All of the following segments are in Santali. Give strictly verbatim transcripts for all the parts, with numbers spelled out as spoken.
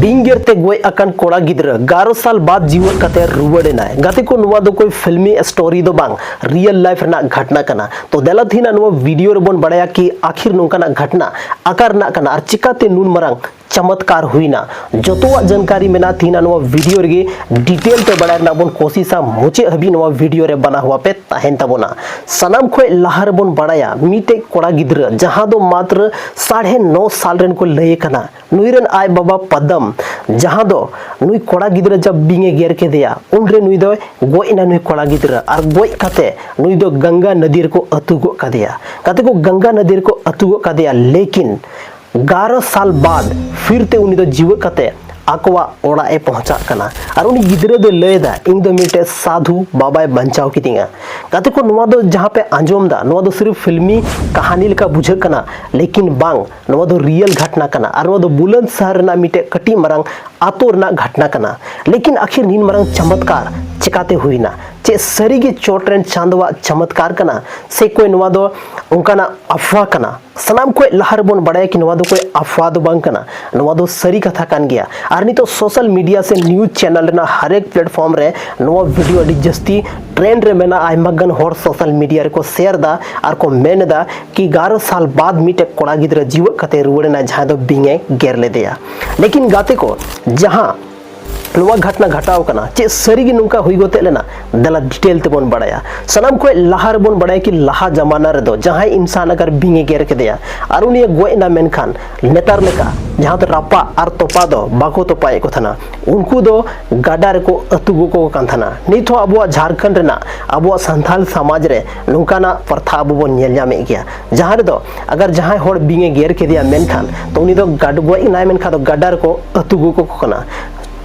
ᱵᱤᱧ ᱜᱮᱨ ᱛᱮ ᱜᱚᱡ ᱟᱠᱟᱱ ᱠᱚᱲᱟ ᱜᱤᱫᱽᱨᱟᱹ ᱜᱟᱨᱚ ᱥᱟᱞ ᱵᱟᱫ ᱡᱤᱣᱮᱫ ᱠᱟᱛᱮ ᱨᱩᱣᱟᱹᱲ ᱮᱱᱟᱭ᱾ ᱜᱟᱛᱮ ᱠᱚ, ᱱᱚᱣᱟ ᱫᱚ ᱠᱳᱭ ᱯᱷᱤᱞᱢᱤ ᱥᱴᱳᱨᱤ ᱫᱚ ᱵᱟᱝ, ᱨᱤᱭᱮᱞ ᱞᱟᱭᱤᱯᱷ ᱨᱮᱱᱟᱜ ᱜᱷᱚᱴᱱᱟ ᱠᱟᱱᱟ᱾ ᱛᱚ ᱫᱮᱞᱟ ᱛᱮᱦᱮᱧ ᱱᱚᱣᱟ ᱵᱷᱤᱰᱤᱭᱳ ᱨᱮᱵᱚᱱ ᱵᱟᱲᱟᱭᱟ ᱠᱤ ᱟᱠᱷᱤᱨ ᱱᱚᱝᱠᱟᱱᱟᱜ ᱜᱷᱚᱴᱱᱟ ᱟᱠᱟ ᱨᱮᱱᱟᱜ ᱠᱟᱱᱟ ᱟᱨ ᱪᱤᱠᱟᱛᱮ ᱱᱩᱱ ᱢᱟᱨᱟᱝ ᱪᱚᱢᱚᱛᱠᱟᱨ ᱦᱩᱭᱱᱟ᱾ ᱡᱚᱛᱚᱣᱟᱜ ᱡᱟᱱᱠᱟᱨᱤ ᱢᱮᱱᱟᱜᱼᱟ ᱛᱮᱦᱮᱧ ᱱᱚᱣᱟ ᱵᱷᱤᱰᱤᱭᱳ ᱨᱮᱜᱮ, ᱰᱤᱴᱮᱞ ᱛᱮ ᱵᱟᱲᱟᱭ ᱨᱮᱱᱟᱜ ᱵᱚᱱ ᱠᱳᱥᱤᱥᱟ᱾ ᱢᱩᱪᱟᱹᱫ ᱦᱟᱹᱵᱤᱡ ᱱᱚᱣᱟ ᱵᱷᱤᱰᱤᱭᱳ ᱨᱮ ᱵᱟᱱᱟ ᱦᱚᱣᱟ ᱯᱮ ᱛᱟᱦᱮᱱ ᱛᱟᱵᱚᱱᱟ᱾ ᱥᱟᱱᱟᱢ ᱠᱷᱚᱱ ᱞᱟᱦᱟ ᱨᱮᱵᱚᱱ ᱵᱟᱲᱟᱭᱟ, ᱢᱤᱫᱴᱮᱡ ᱠᱚᱲᱟ ᱜᱤᱫᱽᱨᱟᱹ ᱡᱟᱦᱟᱸ ᱫᱚ ᱢᱟᱛᱨᱚ ᱥᱟᱲᱮ ᱱᱚ ᱥᱟᱞ ᱨᱮᱱ ᱠᱚ ᱞᱟᱹᱭᱮ ᱠᱟᱱᱟ, ᱱᱩᱭ ᱨᱮᱱ ᱟᱡ ᱵᱟᱵᱟ ᱯᱟᱫᱟᱢ, ᱡᱟᱦᱟᱸ ᱫᱚ ᱱᱩᱭ ᱠᱚᱲᱟ ᱜᱤᱫᱽᱨᱟᱹ ᱡᱟᱵ ᱵᱤᱧ ᱮ ᱜᱮᱨ ᱠᱮᱫᱮᱭᱟ, ᱩᱱᱨᱮ ᱱᱩᱭ ᱫᱚᱭ ᱜᱚᱡ ᱮᱱᱟ ᱱᱩᱭ ᱠᱚᱲᱟ ᱜᱤᱫᱽᱨᱟᱹ, ᱟᱨ ᱜᱚᱡ ᱠᱟᱛᱮ ᱱᱩᱭ ᱫᱚ ᱜᱟᱝᱜᱟ ᱱᱚᱫᱤ ᱨᱮᱠᱚ ᱟᱹᱛᱩ ᱜᱚᱫ ᱠᱟᱫᱮᱭᱟ᱾ ᱜᱟᱛᱮ ᱠᱚ, ᱜᱟᱝᱜᱟ ᱱᱚᱫᱤ ᱨᱮᱠᱚ ᱟᱹᱛᱩ ᱜᱚᱫ ᱠᱟᱫᱮᱭᱟ, ᱞᱮᱠᱤᱱ ᱜᱟᱨᱚ ᱥᱟᱞ ᱵᱟᱫ ᱯᱷᱤᱨ ᱛᱮ ᱩᱱᱤ ᱫᱚ ᱡᱤᱣᱮᱫ ᱠᱟᱛᱮ ᱟᱠᱚᱣᱟᱜ ᱚᱲᱟᱜ ᱮ ᱯᱚᱦᱪᱟᱜ ᱠᱟᱱᱟ᱾ ᱟᱨ ᱩᱱᱤ ᱜᱤᱫᱽᱨᱟᱹ ᱫᱚᱭ ᱞᱟᱹᱭ ᱮᱫᱟ, "ᱤᱧ ᱫᱚ ᱢᱤᱫᱴᱮᱡ ᱥᱟᱫᱷᱩ ᱵᱟᱵᱟᱭ ᱵᱟᱧᱪᱟᱣ ᱠᱤᱫᱤᱧᱟ᱾" ᱜᱟᱛᱮ ᱠᱚ, ᱱᱚᱣᱟ ᱫᱚ ᱡᱟᱦᱟᱸ ᱯᱮ ᱟᱸᱡᱚᱢ ᱮᱫᱟ, ᱱᱚᱣᱟ ᱫᱚ ᱥᱤᱨᱤᱯ ᱯᱷᱤᱞᱢᱤ ᱠᱟᱦᱟᱱᱤ ᱞᱮᱠᱟ ᱵᱩᱡᱷᱟᱹᱜ ᱠᱟᱱᱟ, ᱞᱮᱠᱤᱱ ᱵᱟᱝ, ᱱᱚᱣᱟ ᱫᱚ ᱨᱤᱭᱮᱞ ᱜᱷᱚᱴᱱᱟ ᱠᱟᱱᱟ᱾ ᱟᱨ ᱱᱚᱣᱟ ᱫᱚ ᱵᱩᱞᱟᱱᱫ ᱥᱟᱦᱟᱨ ᱨᱮᱱᱟᱜ ᱢᱤᱫᱴᱮᱡ ᱠᱟᱹᱴᱤᱡ ᱢᱟᱨᱟᱝ ᱟᱛᱳ ᱨᱮᱱᱟᱜ ᱜᱷᱚᱴᱱᱟ ᱠᱟᱱᱟ᱾ ᱞᱮᱠᱤᱱ ᱟᱠᱷᱤᱨ ᱱᱤᱱ ᱢᱟᱨᱟᱝ ᱪᱚᱢᱚᱛᱠᱟᱨ ᱪᱮᱠᱟᱛᱮ ᱦᱩᱭᱱᱟ? ᱪᱮᱫ ᱥᱟᱹᱨᱤᱜᱮ ᱪᱚᱴ ᱨᱮᱱ ᱪᱟᱸᱫᱚᱣᱟᱜ ᱪᱚᱢᱚᱛᱠᱟᱨ ᱠᱟᱱᱟ, ᱥᱮ ᱠᱚᱭ ᱱᱚᱣᱟ ᱫᱚ ᱚᱱᱠᱟᱱᱟᱜ ᱟᱯᱷᱣᱟ ᱠᱟᱱᱟ? ᱥᱟᱱᱟᱢ ᱠᱷᱚᱱ ᱞᱟᱦᱟ ᱨᱮᱵᱚᱱ ᱵᱟᱲᱟᱭᱟ ᱠᱤ ᱱᱚᱣᱟ ᱫᱚ ᱠᱚᱭ ᱟᱯᱷᱣᱟ ᱫᱚ ᱵᱟᱝ ᱠᱟᱱᱟ, ᱱᱚᱣᱟ ᱫᱚ ᱥᱟᱹᱨᱤ ᱠᱟᱛᱷᱟ ᱠᱟᱱ ᱜᱮᱭᱟ᱾ ᱟᱨ ᱱᱤᱛᱚᱜ ᱥᱳᱥᱟᱞ ᱢᱤᱰᱤᱭᱟ ᱥᱮ ᱱᱤᱭᱩᱡᱽ ᱪᱮᱱᱮᱞ ᱨᱮᱱᱟᱜ ᱦᱟᱨ ᱮᱠ ᱯᱞᱮᱴᱯᱷᱚᱨᱢ ᱨᱮ ᱱᱚᱣᱟ ᱵᱷᱤᱰᱤᱭᱳ ᱟᱹᱰᱤ ᱡᱟᱹᱥᱛᱤ ᱴᱨᱮᱱᱰ ᱨᱮ ᱢᱮᱱᱟᱜᱼᱟ᱾ ᱟᱭᱢᱟ ᱜᱟᱱ ᱦᱚᱲ ᱥᱳᱥᱟᱞ ᱢᱤᱰᱤᱭᱟ ᱨᱮᱠᱚ ᱥᱮᱭᱟᱨ ᱮᱫᱟ ᱟᱨ ᱠᱚ ᱢᱮᱱ ᱮᱫᱟ ᱠᱤ ᱜᱟᱨᱚ ᱥᱟᱞ ᱵᱟᱫ ᱢᱤᱫᱴᱮᱡ ᱠᱚᱲᱟ ᱜᱤᱫᱽᱨᱟᱹ ᱡᱤᱣᱮᱫ ᱠᱟᱛᱮ ᱨᱩᱣᱟᱹᱲ ᱮᱱᱟ, ᱡᱟᱦᱟᱸᱭ ᱫᱚ ᱵᱤᱧ ᱮ ᱜᱮᱨ ᱞᱮᱫᱮᱭᱟ᱾ ᱞᱮᱠᱤᱱ ᱜᱟᱛᱮ ᱠᱚ, ᱡᱟᱦᱟᱸ ᱱᱚᱣᱟ ᱜᱷᱚᱴᱱᱟ ᱜᱷᱚᱴᱟᱣ ᱠᱟᱱᱟ, ᱪᱮᱫ ᱥᱟᱹᱨᱤ ᱜᱮ ᱱᱚᱝᱠᱟ ᱦᱩᱭ ᱜᱚᱛᱮᱡ ᱞᱮᱱᱟ? ᱫᱮᱞᱟ ᱰᱤᱴᱮᱞ ᱛᱮᱵᱚᱱ ᱵᱟᱲᱟᱭᱟ᱾ ᱥᱟᱱᱟᱢ ᱠᱷᱚᱱ ᱞᱟᱦᱟ ᱨᱮᱵᱚᱱ ᱵᱟᱲᱟᱭᱟ ᱠᱤ ᱞᱟᱦᱟ ᱡᱟᱢᱟᱱᱟ ᱨᱮᱫᱚ ᱡᱟᱦᱟᱸᱭ ᱤᱱᱥᱟᱱ ᱟᱜᱟᱨ ᱵᱤᱧ ᱮ ᱜᱮᱨ ᱠᱮᱫᱮᱭᱟ ᱟᱨ ᱩᱱᱤ ᱮ ᱜᱚᱡ ᱮᱱᱟ, ᱢᱮᱱᱠᱷᱟᱱ ᱱᱮᱛᱟᱨ ᱞᱮᱠᱟ ᱡᱟᱦᱟᱸ ᱫᱚ ᱨᱟᱯᱟᱜ ᱟᱨ ᱛᱚᱯᱟ ᱫᱚ ᱵᱟᱠᱚ ᱛᱚᱯᱟᱭᱮᱫ ᱠᱚ ᱛᱟᱦᱮᱱᱟ, ᱩᱱᱠᱩ ᱫᱚ ᱜᱟᱰᱟ ᱨᱮᱠᱚ ᱟᱹᱛᱩ ᱜᱚᱜ ᱠᱟᱱ ᱛᱟᱦᱮᱱᱟ᱾ ᱱᱤᱛ ᱦᱚᱸ ᱟᱵᱚᱣᱟᱜ ᱡᱷᱟᱲᱠᱷᱚᱸᱰ ᱨᱮᱱᱟᱜ ᱟᱵᱚᱣᱟᱜ ᱥᱟᱱᱛᱟᱞ ᱥᱚᱢᱟᱡᱽ ᱨᱮ ᱱᱚᱝᱠᱟᱱᱟᱜ ᱯᱨᱚᱛᱷᱟ ᱟᱵᱚ ᱵᱚᱱ ᱧᱮᱞ ᱧᱟᱢᱮᱫ ᱜᱮᱭᱟ, ᱡᱟᱦᱟᱸ ᱨᱮᱫᱚ ᱟᱜᱟᱨ ᱡᱟᱦᱟᱸᱭ ᱦᱚᱲ ᱵᱤᱧ ᱮ ᱜᱮᱨ ᱠᱮᱫᱮᱭᱟ, ᱢᱮᱱᱠᱷᱟᱱ ᱛᱚ ᱩᱱᱤ ᱫᱚ ᱜᱟᱰ-, ᱜᱚᱡ ᱮᱱᱟᱭ, ᱢᱮᱱᱠᱷᱟᱱ ᱫᱚ ᱜᱟᱰᱟ ᱨᱮᱠᱚ ᱟᱹᱛᱩ ᱜᱚᱜ ᱠᱟᱱᱟ᱾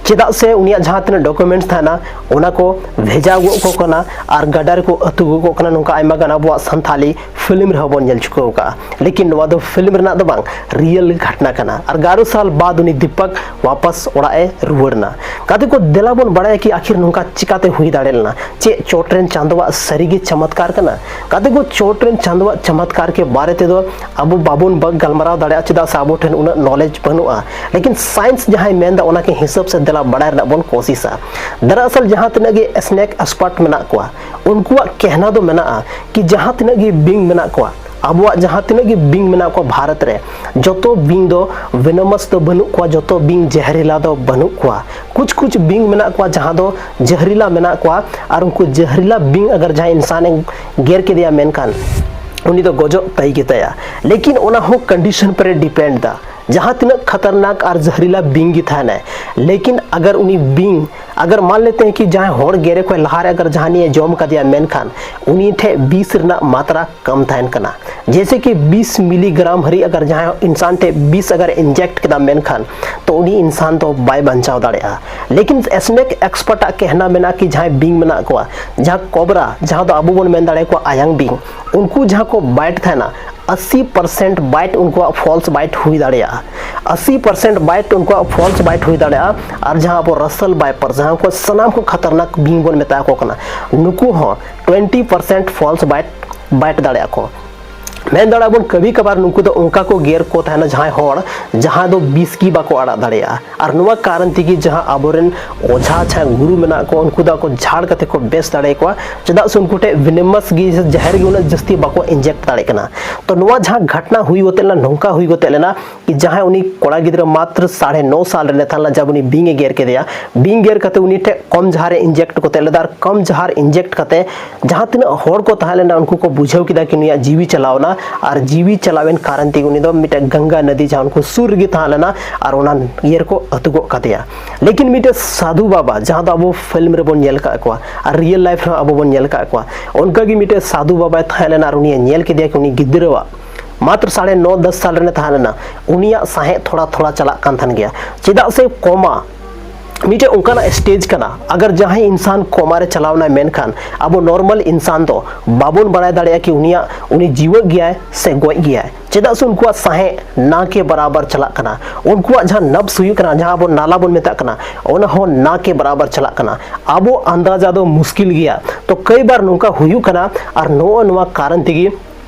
ᱪᱮᱫᱟᱜ ᱥᱮ ᱩᱱᱤᱭᱟᱜ ᱡᱟᱦᱟᱸ ᱛᱤᱱᱟᱹᱜ ᱰᱚᱠᱩᱢᱮᱱᱴᱥ ᱛᱟᱦᱮᱱᱟ, ᱚᱱᱟ ᱠᱚ ᱵᱷᱮᱡᱟ ᱜᱚᱜ ᱠᱚ ᱠᱟᱱᱟ ᱟᱨ ᱜᱟᱰᱟ ᱨᱮᱠᱚ ᱟᱹᱛᱩ ᱜᱚᱜ ᱠᱟᱱᱟ᱾ ᱱᱚᱝᱠᱟ ᱟᱭᱢᱟ ᱜᱟᱱ ᱟᱵᱚᱣᱟᱜ ᱥᱟᱱᱛᱷᱟᱞᱤ ᱯᱷᱤᱞᱢ ᱨᱮᱦᱚᱸ ᱵᱚᱱ ᱧᱮᱞ ᱪᱩᱠᱟᱹᱣ ᱟᱠᱟᱫᱼᱟ᱾ ᱞᱮᱠᱤᱱ ᱱᱚᱣᱟ ᱫᱚ ᱯᱷᱤᱞᱢ ᱨᱮᱱᱟᱜ ᱫᱚ ᱵᱟᱝ, ᱨᱤᱭᱮᱞ ᱜᱷᱚᱴᱱᱟ ᱠᱟᱱᱟ᱾ ᱟᱨ ᱜᱟᱨᱚ ᱥᱟᱞ ᱵᱟᱫ ᱩᱱᱤ ᱫᱤᱯᱚᱠ ᱣᱟᱯᱟᱥ ᱚᱲᱟᱜ ᱮ ᱨᱩᱣᱟᱹᱲ ᱮᱱᱟ᱾ ᱜᱟᱛᱮ ᱠᱚ, ᱫᱮᱞᱟ ᱵᱚᱱ ᱵᱟᱲᱟᱭᱟ ᱠᱤ ᱟᱹᱠᱷᱤᱨ ᱱᱚᱝᱠᱟ ᱪᱤᱠᱟᱛᱮ ᱦᱩᱭ ᱫᱟᱲᱮ ᱞᱮᱱᱟ? ᱪᱮᱫ ᱪᱚᱴ ᱨᱮᱱ ᱪᱟᱸᱫᱚᱣᱟᱜ ᱥᱟᱹᱨᱤᱜᱮ ᱪᱚᱢᱚᱛᱠᱟᱨ ᱠᱟᱱᱟ? ᱜᱟᱛᱮ ᱠᱚ, ᱪᱚᱴ ᱨᱮᱱ ᱪᱟᱸᱫᱚᱣᱟᱜ ᱪᱚᱢᱚᱛᱠᱟᱨ ᱠᱮ ᱵᱟᱨᱮ ᱛᱮᱫᱚ ᱟᱵᱚ ᱵᱟᱵᱚᱱ ᱵᱟᱜ ᱜᱟᱞᱢᱟᱨᱟᱣ ᱫᱟᱲᱮᱭᱟᱜᱼᱟ, ᱪᱮᱫᱟᱜ ᱥᱮ ᱟᱵᱚ ᱴᱷᱮᱱ ᱩᱱᱟᱹᱜ ᱱᱚᱞᱮᱡᱽ ᱵᱟᱹᱱᱩᱜᱼᱟ᱾ ᱞᱮᱠᱤᱱ ᱥᱟᱭᱮᱱᱥ ᱡᱟᱦᱟᱸᱭ ᱢᱮᱱᱫᱟ, ᱚᱱᱟ ᱠᱮ ᱦᱤᱥᱟᱹᱵ ᱥᱮ ᱫᱮᱞᱟ ᱵᱟᱲᱟᱭ ᱨᱮᱱᱟᱜ ᱵᱚᱱ ᱠᱳᱥᱤᱥᱟ᱾ ᱫᱟᱨᱟᱥᱟᱞ ᱡᱟᱦᱟᱸ ᱛᱤᱱᱟᱹᱜ ᱜᱮ ᱥᱱᱮᱠ ᱮᱠᱥᱯᱟᱨᱴ ᱢᱮᱱᱟᱜ ᱠᱚᱣᱟ, ᱩᱱᱠᱩᱣᱟᱜ ᱠᱮᱦᱱᱟ ᱫᱚ ᱢᱮᱱᱟᱜᱼᱟ ᱠᱤ ᱡᱟᱦᱟᱸ ᱛᱤᱱᱟᱹᱜ ᱜᱮ ᱵᱤᱧ ᱢᱮᱱᱟᱜ ᱠᱚᱣᱟ, ᱟᱵᱚᱣᱟᱜ ᱡᱟᱦᱟᱸ ᱛᱤᱱᱟᱹᱜ ᱜᱮ ᱵᱤᱧ ᱢᱮᱱᱟᱜ ᱠᱚᱣᱟ ᱵᱷᱟᱨᱚᱛ ᱨᱮ, ᱡᱚᱛᱚ ᱵᱤᱧ ᱫᱚ ᱵᱷᱮᱱᱚᱢᱟᱥ ᱫᱚ ᱵᱟᱹᱱᱩᱜ ᱠᱚᱣᱟ, ᱡᱚᱛᱚ ᱵᱤᱧ ᱡᱟᱦᱨᱤᱞᱟ ᱫᱚ ᱵᱟᱹᱱᱩᱜ ᱠᱚᱣᱟ᱾ ᱠᱩᱪ ᱠᱩᱪ ᱵᱤᱧ ᱢᱮᱱᱟᱜ ᱠᱚᱣᱟ ᱡᱟᱦᱟᱸ ᱫᱚ ᱡᱟᱦᱨᱤᱞᱟ ᱢᱮᱱᱟᱜ ᱠᱚᱣᱟ, ᱟᱨ ᱩᱱᱠᱩ ᱡᱟᱦᱨᱤᱞᱟ ᱵᱤᱧ ᱟᱜᱟᱨ ᱡᱟᱦᱟᱸᱭ ᱤᱱᱥᱟᱱ ᱮ ᱜᱮᱨ ᱠᱮᱫᱮᱭᱟ, ᱢᱮᱱᱠᱷᱟᱱ ᱩᱱᱤ ᱫᱚ ᱜᱚᱡᱚᱜ ᱛᱟᱭ ᱜᱮᱛᱟᱭᱟ᱾ ᱞᱮᱠᱤᱱ ᱚᱱᱟ ᱦᱚᱸ ᱠᱚᱱᱰᱤᱥᱚᱱ ᱯᱚᱨᱮ ᱰᱤᱯᱮᱱᱰ ᱫᱟ, ᱡᱟᱦᱟᱸ ᱛᱤᱱᱟᱹᱜ ᱠᱷᱟᱛᱟᱨᱱᱟᱠ ᱟᱨ ᱡᱟᱦᱨᱤᱞᱟ ᱵᱤᱧ ᱜᱮ ᱛᱟᱦᱮᱱᱟᱭ, ᱞᱮᱠᱤᱱ ᱟᱜᱟᱨ ᱩᱱᱤ ᱵᱤᱧ, ᱟᱜᱟᱨ ᱢᱟᱱ ᱞᱮᱛᱮ ᱦᱮᱸ ᱠᱤ ᱡᱟᱦᱟᱸᱭ ᱦᱚᱲ ᱜᱮᱨᱮ ᱠᱷᱚᱱ ᱞᱟᱦᱟᱨᱮ ᱟᱜᱟᱨ ᱡᱟᱦᱟᱱᱤᱡ ᱮ ᱡᱚᱢ ᱠᱟᱫᱮᱭᱟ, ᱢᱮᱱᱠᱷᱟᱱ ᱩᱱᱤ ᱴᱷᱮᱱ ᱵᱤᱥ ᱨᱮᱱᱟᱜ ᱢᱟᱛᱨᱟ ᱠᱚᱢ ᱛᱟᱦᱮᱱ ᱠᱟᱱᱟ᱾ ᱡᱮᱭᱥᱮ ᱠᱤ ᱵᱤᱥ ᱢᱤᱞᱤᱜᱨᱟᱢ ᱦᱟᱹᱨᱤᱡ ᱟᱜᱟᱨ ᱡᱟᱦᱟᱸᱭ ᱤᱱᱥᱟᱱ ᱴᱷᱮᱱ ᱵᱤᱥ ᱟᱜᱟᱨ ᱤᱱᱡᱮᱠᱴ ᱠᱮᱫᱟ, ᱢᱮᱱᱠᱷᱟᱱ ᱛᱚ ᱩᱱᱤ ᱤᱱᱥᱟᱱ ᱫᱚ ᱵᱟᱭ ᱵᱟᱧᱪᱟᱣ ᱫᱟᱲᱮᱭᱟᱜᱼᱟ᱾ ᱞᱮᱠᱤᱱ ᱥᱱᱮᱠ ᱮᱠᱥᱯᱟᱨᱴ ᱟᱜ ᱠᱮᱦᱱᱟ ᱢᱮᱱᱟᱜᱼᱟ ᱠᱤ ᱡᱟᱦᱟᱸᱭ ᱵᱤᱧ ᱢᱮᱱᱟᱜ ᱠᱚᱣᱟ, ᱡᱟᱦᱟᱸ ᱠᱚᱵᱨᱟ, ᱡᱟᱦᱟᱸ ᱫᱚ ᱟᱵᱚ ᱵᱚᱱ ᱢᱮᱱ ᱫᱟᱲᱮᱭᱟᱠᱚᱣᱟ ᱟᱭᱟᱝ ᱵᱤᱧ, ᱩᱱᱠᱩ ᱡᱟᱦᱟᱸ ᱠᱚ ᱵᱟᱭᱤᱴ ᱛᱟᱦᱮᱱᱟ, ᱟᱥᱤ ᱯᱟᱨᱥᱮᱱᱴ ᱵᱟᱭᱤᱴ ᱩᱱᱠᱩᱣᱟᱜ ᱯᱷᱚᱞᱥ ᱵᱟᱭᱤᱴ ᱦᱩᱭ ᱫᱟᱲᱮᱭᱟᱜᱼᱟ᱾ ᱟᱥᱤ ᱯᱟᱨᱥᱮᱱᱴ ᱵᱟᱭᱤᱴ ᱩᱱᱠᱩᱣᱟᱜ ᱯᱷᱚᱞᱥ ᱵᱟᱭᱤᱴ ᱦᱩᱭ ᱫᱟᱲᱮᱭᱟᱜᱼᱟ᱾ ᱟᱨ ᱡᱟᱦᱟᱸ ᱟᱵᱚ ᱨᱟᱥᱮᱞ ᱵᱟᱭᱯᱟᱨ, ᱡᱟᱦᱟᱸ ᱠᱚ ᱥᱟᱱᱟᱢ ᱠᱷᱚᱱ ᱠᱷᱟᱛᱟᱨᱱᱟᱠ ᱵᱤᱧ ᱵᱚᱱ ᱢᱮᱛᱟ ᱠᱚ ᱠᱟᱱᱟ, ᱱᱩᱠᱩ ᱦᱚᱸ twenty percent falls bite, bite ᱫᱟᱲᱮᱭᱟᱜᱼᱟ ᱠᱚ᱾ ᱢᱮᱱ ᱫᱟᱲᱮᱭᱟᱜᱼᱟ ᱵᱚᱱ, ᱠᱟᱹᱵᱷᱤ ᱠᱟᱵᱷᱟᱨ ᱱᱩᱠᱩ ᱫᱚ ᱚᱱᱠᱟ ᱠᱚ ᱜᱮᱨ ᱠᱚ ᱛᱟᱦᱮᱱᱟ ᱡᱟᱦᱟᱸᱭ ᱦᱚᱲ, ᱡᱟᱦᱟᱸ ᱫᱚ ᱵᱤᱥ ᱜᱮ ᱵᱟᱠᱚ ᱟᱲᱟᱜ ᱫᱟᱲᱮᱭᱟᱜᱼᱟ᱾ ᱟᱨ ᱱᱚᱣᱟ ᱠᱟᱨᱚᱱ ᱛᱮᱜᱮ ᱡᱟᱦᱟᱸ ᱟᱵᱚᱨᱮᱱ ᱚᱡᱷᱟ ᱡᱟᱦᱟᱸᱭ ᱜᱩᱨᱩ ᱢᱮᱱᱟᱜ ᱠᱚᱣᱟ, ᱩᱱᱠᱩ ᱫᱚ ᱟᱠᱚ ᱡᱷᱟᱲ ᱠᱟᱛᱮ ᱠᱚ ᱵᱮᱥ ᱫᱟᱲᱮᱭᱟᱠᱚᱣᱟ, ᱪᱮᱫᱟᱜ ᱥᱮ ᱩᱱᱠᱩ ᱴᱷᱮᱱ ᱵᱷᱮᱱᱮᱢᱟᱥ ᱜᱮ ᱡᱟᱦᱮᱨ ᱜᱮ ᱩᱱᱟᱹᱜ ᱡᱟᱹᱥᱛᱤ ᱵᱟᱠᱚ ᱤᱱᱡᱮᱠᱴ ᱫᱟᱲᱮᱭᱟᱜ ᱠᱟᱱᱟ᱾ ᱛᱚ ᱱᱚᱣᱟ ᱡᱟᱦᱟᱸ ᱜᱷᱚᱴᱱᱟ ᱦᱩᱭ ᱜᱚᱛᱮ ᱞᱮᱱᱟ, ᱱᱚᱝᱠᱟ ᱦᱩᱭ ᱜᱚᱛᱮ ᱞᱮᱱᱟ ᱠᱤ ᱡᱟᱦᱟᱸᱭ ᱩᱱᱤ ᱠᱚᱲᱟ ᱜᱤᱫᱽᱨᱟᱹ ᱢᱟᱛᱨᱚ ᱥᱟᱲᱮ ᱱᱚ ᱥᱟᱞ ᱨᱮᱱᱮ ᱛᱟᱦᱮᱸ ᱞᱮᱱᱟ, ᱡᱟᱵ ᱩᱱᱤ ᱵᱤᱧ ᱮ ᱜᱮᱨ ᱠᱮᱫᱮᱭᱟ, ᱵᱤᱧ ᱜᱮᱨ ᱠᱟᱛᱮ ᱩᱱᱤ ᱴᱷᱮᱱ ᱠᱚᱢ ᱡᱟᱦᱟᱨ ᱮ ᱤᱱᱡᱮᱠᱴ ᱜᱚᱛᱮ ᱞᱮᱫᱟ, ᱟᱨ ᱠᱚᱢ ᱡᱟᱦᱟᱨ ᱤᱱᱡᱮᱠᱴ ᱠᱟᱛᱮ ᱡᱟᱦᱟᱸ ᱛᱤᱱᱟᱹᱜ ᱦᱚᱲ ᱠᱚ ᱛᱟᱦᱮᱸ ᱞᱮᱱᱟ, ᱩᱱᱠᱩ ᱠᱚ ᱵᱩᱡᱷᱟᱹᱣ ᱠᱮᱫᱟ ᱠᱤ ᱱᱩᱭᱟᱜ ᱡᱤᱣᱤ ᱪᱟᱞᱟᱣ ᱮᱱᱟ, ᱟᱨ ᱡᱤᱣᱤ ᱪᱟᱞᱟᱣᱮᱱ ᱠᱟᱨᱚᱱ ᱛᱮᱜᱮ ᱩᱱᱤ ᱫᱚ ᱢᱤᱫᱴᱮᱱ ᱜᱟᱝᱜᱟ ᱱᱚᱫᱤ, ᱡᱟᱦᱟᱸ ᱩᱱᱠᱩ ᱥᱩᱨ ᱨᱮᱜᱮ ᱛᱟᱦᱮᱸ ᱞᱮᱱᱟ, ᱟᱨ ᱚᱱᱟ ᱤᱭᱟᱹ ᱨᱮᱠᱚ ᱟᱹᱛᱩ ᱜᱚᱫ ᱠᱟᱫᱮᱭᱟ᱾ ᱞᱮᱠᱤᱱ ᱢᱤᱫᱴᱮᱱ ᱥᱟᱫᱷᱩ ᱵᱟᱵᱟ, ᱡᱟᱦᱟᱸ ᱫᱚ ᱟᱵᱚ ᱯᱷᱤᱞᱢ ᱨᱮᱵᱚᱱ ᱧᱮᱞ ᱟᱠᱟᱫ ᱠᱚᱣᱟ ᱟᱨ ᱨᱤᱭᱮᱞ ᱞᱟᱭᱤᱯᱷ ᱨᱮᱦᱚᱸ ᱟᱵᱚ ᱵᱚᱱ ᱧᱮᱞ ᱟᱠᱟᱫ ᱠᱚᱣᱟ, ᱚᱱᱠᱟᱜᱮ ᱢᱤᱫᱴᱮᱱ ᱥᱟᱫᱷᱩ ᱵᱟᱵᱟᱭ ᱛᱟᱦᱮᱸ ᱞᱮᱱᱟ ᱟᱨ ᱩᱱᱤᱭᱮ ᱧᱮᱞ ᱠᱮᱫᱮᱭᱟ ᱠᱤ ᱩᱱᱤ ᱜᱤᱫᱽᱨᱟᱹᱣᱟᱜ ᱢᱟᱛᱨᱚ ᱥᱟᱲᱮ ᱱᱚ ᱫᱚᱥ ᱥᱟᱞ ᱨᱮᱱᱮ ᱛᱟᱦᱮᱸ ᱞᱮᱱᱟ, ᱩᱱᱤᱭᱟᱜ ᱥᱟᱦᱮᱫ ᱛᱷᱚᱲᱟ ᱛᱷᱚᱲᱟ ᱪᱟᱞᱟᱜ ᱠᱟᱱ ᱛᱟᱦᱮᱱ ᱜᱮᱭᱟ᱾ ᱪᱮᱫᱟᱜ ᱥᱮ ᱠᱚᱢᱟ ᱢᱤᱫᱴᱮᱡ ᱚᱱᱠᱟᱱᱟᱜ ᱥᱴᱮᱡᱽ ᱠᱟᱱᱟ, ᱟᱜᱟᱨ ᱡᱟᱦᱟᱸᱭ ᱤᱱᱥᱟᱱ ᱠᱳᱢᱟ ᱨᱮ ᱪᱟᱞᱟᱣ ᱮᱱᱟᱭ, ᱢᱮᱱᱠᱷᱟᱱ ᱟᱵᱚ ᱱᱚᱨᱢᱟᱞ ᱤᱱᱥᱟᱱ ᱫᱚ ᱵᱟᱵᱚᱱ ᱵᱟᱲᱟᱭ ᱫᱟᱲᱮᱭᱟᱜᱼᱟ ᱠᱤ ᱩᱱᱤᱭᱟᱜ, ᱩᱱᱤ ᱡᱤᱣᱮᱫ ᱜᱮᱭᱟᱭ ᱥᱮ ᱜᱚᱡ ᱜᱮᱭᱟᱭ᱾ ᱪᱮᱫᱟᱜ ᱥᱮ ᱩᱱᱠᱩᱣᱟᱜ ᱥᱟᱦᱮᱸᱫ ᱱᱟ ᱠᱮ ᱵᱟᱨᱟᱵᱟᱨ ᱪᱟᱞᱟᱜ ᱠᱟᱱᱟ, ᱩᱱᱠᱩᱣᱟᱜ ᱡᱟᱦᱟᱸ ᱱᱟᱵᱥ ᱦᱩᱭᱩᱜ ᱠᱟᱱᱟ, ᱡᱟᱦᱟᱸ ᱟᱵᱚ ᱱᱟᱞᱟ ᱵᱚᱱ ᱢᱮᱛᱟᱜ ᱠᱟᱱᱟ, ᱚᱱᱟ ᱦᱚᱸ ᱱᱟ ᱠᱮ ᱵᱟᱨᱟᱵᱟᱨ ᱪᱟᱞᱟᱜ ᱠᱟᱱᱟ᱾ ᱟᱵᱚ ᱟᱱᱫᱟᱡᱟ ᱫᱚ ᱢᱩᱥᱠᱤᱞ ᱜᱮᱭᱟ᱾ ᱛᱚ ᱠᱟᱹᱭ ᱵᱟᱨ ᱱᱚᱝᱠᱟ ᱦᱩᱭᱩᱜ ᱠᱟᱱᱟ, ᱟᱨ ᱱᱚᱜᱼᱚ ᱱᱚᱣᱟ ᱠᱟᱨᱚᱱ ᱛᱮᱜᱮ